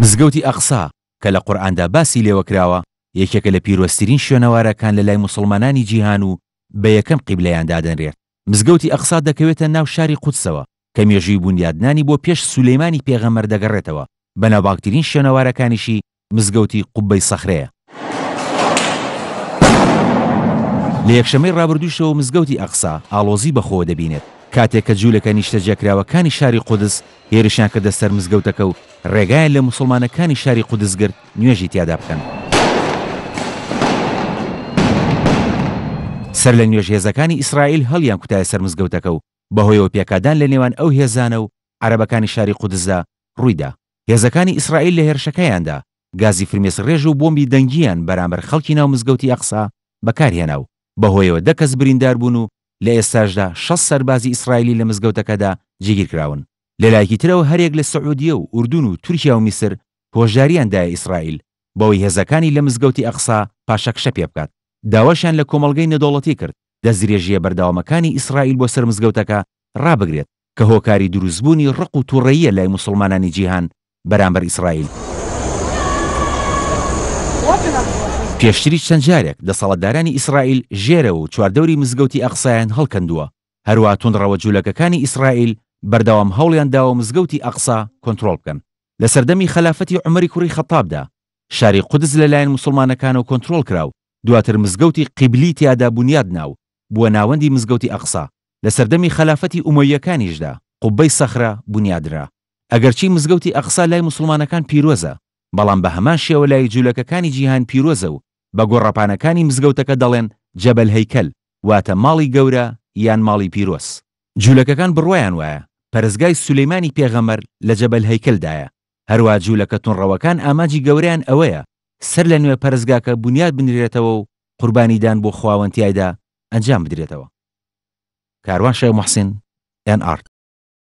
مزگەوتی ئەقسا کە لە قورئاندا باسی لێوە کراوە، یەکێکە لە پیرۆزترین شوێنەوارەکان لە لای موسڵمانانی جیهان و بە یەکەم قیبلەیان دادەنرێت. مزگەوتی ئەقسا دەکەوێتە ناو شاری قودسەوە کە مێژووی بونیادنانی بۆ پێش سولەیمانی پێغەمبەر دەگەڕێتەوە، بەناوبانگترین شوێنەوارەکانیشی مزگەوتی قوبەی سەخرەیە. لە یەکشەممەی ڕابردووشەوە مزگەوتی ئەقسا ئاڵۆزی بەخۆوە دەبینێت، کاتێک کە جوولەکە نیشتەجێکراوەکانی شاری قودس هێرشیان کردە سەر مزگەوتەکە و ڕێگایان لە موسڵمانەکانی شاری قودس گرت نوێژی تیادا بکەن. سەر لە نوێژ هێزەکانی ئیسرائیل هەڵیان کوتایە سەر مزگەوتەکە و بەهۆیەوە پێکادان لە نێوان ئەو هێزانە و عەرەبەکانی شاری قودسدا ڕوویدا. هێزەکانی ئیسرائیل لە هێرشەکەیاندا گازی فرمێسکڕێژ و بۆمبی دەنگییان بەرامبەر خەڵکی ناو مزگەوتی ئەقسا بەکارهێنا و بەهۆیەوە دە کەس بریندار بوون و لە ئێستاشدا 60 سەربازی ئیسرائیلی لە مزگەوتەکەدا جێگیرکراون. لەلایەکی ترەوە هەریەک لە سعودیە و ئوردون و تورکیا و میسر هۆشدارییان دایە ئیسرائیل بەوەی هێزەکانی لە مزگەوتی ئەقسا پاشەکشە پێبکات. داواشیان لە کۆمەڵگەی نێودەوڵەتی کرد دەستدرێژییە بەردەوامەکانی ئیسرائیل بۆ سەر مزگەوتەکە ڕابگرێت کە هۆکاری دروستبوونی ڕق و توڕەییە لای موسڵمانانی جیهان بەرامبەر ئیسرائیل. پێشتریش چەند جارێک دەسەڵاتدارانی ئیسرائیل ژێرەوە و چواردەوری مزگەوتی ئەقسایان هەڵکەندووە، هەروەها توندڕەوە جولەکەکانی ئیسرائیل بەردەوام هەوڵیان داوە مزگەوتی ئەقسا کۆنترۆڵ بکەن. لە سەردەمی خەلافەتی عومەری کوڕی خەتابدا شاری قودس لەلایەن موسڵمانەکانەوە کۆنترۆڵ کرا و دواتر مزگەوتی قیبلی تیادا بونیاد نا و بووە ناوەندی مزگەوتی ئەقسا. لە سەردەمی خەلافەتی ئومەوییەکانیشدا قوبەی سەخرە بونیادنرا. ئەگەرچی مزگەوتی ئەقسا لای موسڵمانەکان پیرۆزە، بەڵام بە هەمان شێوە لای جولەکەکانی جیهان پیرۆزە و بە گۆڕەپانەکانی مزگەوتەکە دەڵێن جەبەل هەیکەل، واتە ماڵی گەورە یان ماڵی پیرۆز. جولەکەکان بڕوایان وایە پەرستگای سولەیمانی پێغەمبەر لە جەبەل هەیکەل دایە، هەروەها جولەکە توندڕەوەکان ئامانجی گەورەیان ئەوەیە سەر لە نوێ پەرستگاکە بونیاد بنرێتەوە و قوربانیدان بۆ خواوەند تیایدا ئەنجام بدرێتەوە. کاروان شێخ موحسین، ئێن ئاڕ.